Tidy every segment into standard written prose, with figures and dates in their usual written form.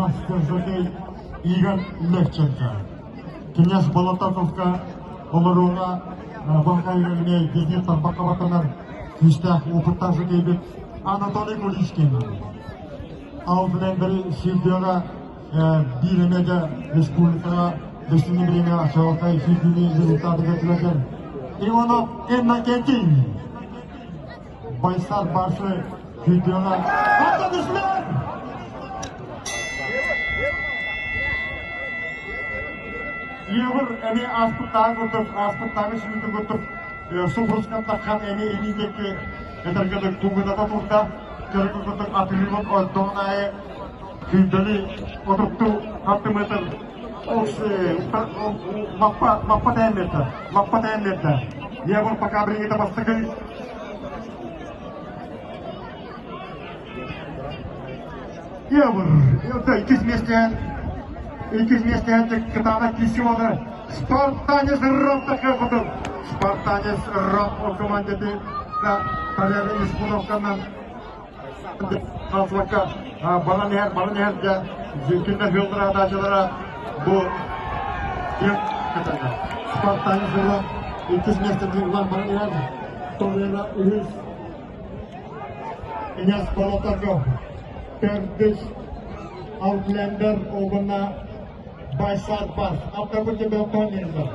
Мастер жокей Игорь Левченко. Князь Болотаковка олорууга Балкайга эмиэ дьиэтин тарбахха баттанар күүстээх опыттаах жокейбит Анатолий Куличкин. Алтынендери сүүрдүөҕэ биир эмиэ республикаҕа бэстини бириэмэ чаҕылхай сүүрдүүнү результатыгар түбэһэр Иванов Иннокентий Байсар Барсы сүүрдүөҕэ Антон Ислам! Егор эмиэ ааспыттааҕы курдук, ааспыттааҕы сүүрдүү курдук субурускан таххан эмиэ илии диэки этэргэ куҥуната турда. Көрүҥ курдук атыылык ойдоҕун аайы сүүрдэни отуттуу хантыметр лаппа лаппа тэйэн биэрдэ лаппа тэйэн биэрдэ Егор пока билиҥҥитэ бастакы Егор иккис миэстэһэн иккис миэстэһэн кытаанах киирсии буолар Спартанец Ром тахыа Спартанец Ром командатын Талера Испуновканан Халсыбакка баран иһэр, баран иһэр дьэ кинилэр ыаллара атаачылара бу Спартанец Ром иккис миэстэтин ылан баран иһэр. Толера үһүс Князь Болотаков төрдүс Аутлендер уонна Байсар Бас аттарбыт чемпионтан берилер.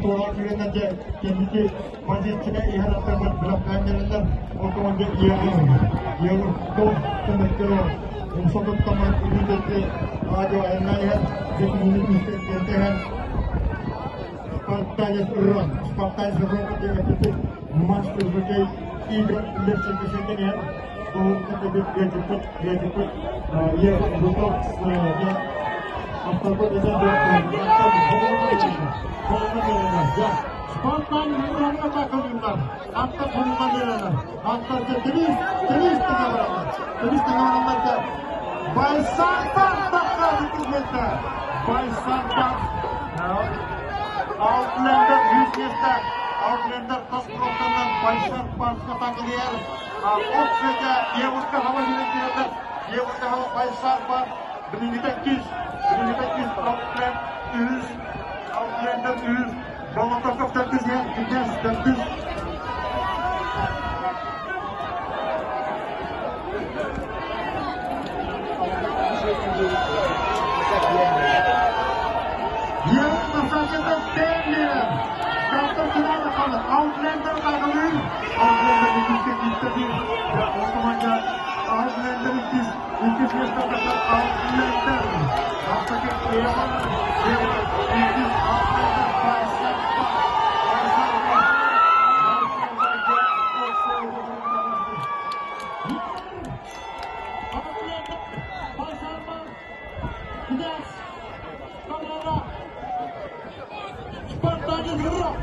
Туора күрэннерде кэнники позицияга иһэр аттарбыт бөлөхтөөн берилер. Ортоҕонда Егор Егор топ көмөттөрө умсатыттаман илиитетти радио айаннаан иһэр дьэкиини күүстээн Спартанец Рон Спартанец Рон диэн мастер жокей Игорь Левченко сиэтэн иһэр. Ыалдьыппыт, ыалдьыппыт Егор Жуков Аутлендер үс Аутлендер тас Байсар Барсқа таңылыр. Опцияга Евушка хава жүрек Евушка хава Байсар бар. Билиҥҥитэ иккис, билиҥҥитэ иккис Outland үһүс, Outlander үһүс, Болотоков төрдүс, Князь төрдүс. Outlander тағылыр, Outlander иккискэ киирсэ ол команда Outlander иккис, иккис миэстэҕэ Outlander. Бастакы Еван, Еван, иккис Outlander Байсар Байсар Outlander Байсар Князь Камара Спартанец Рок.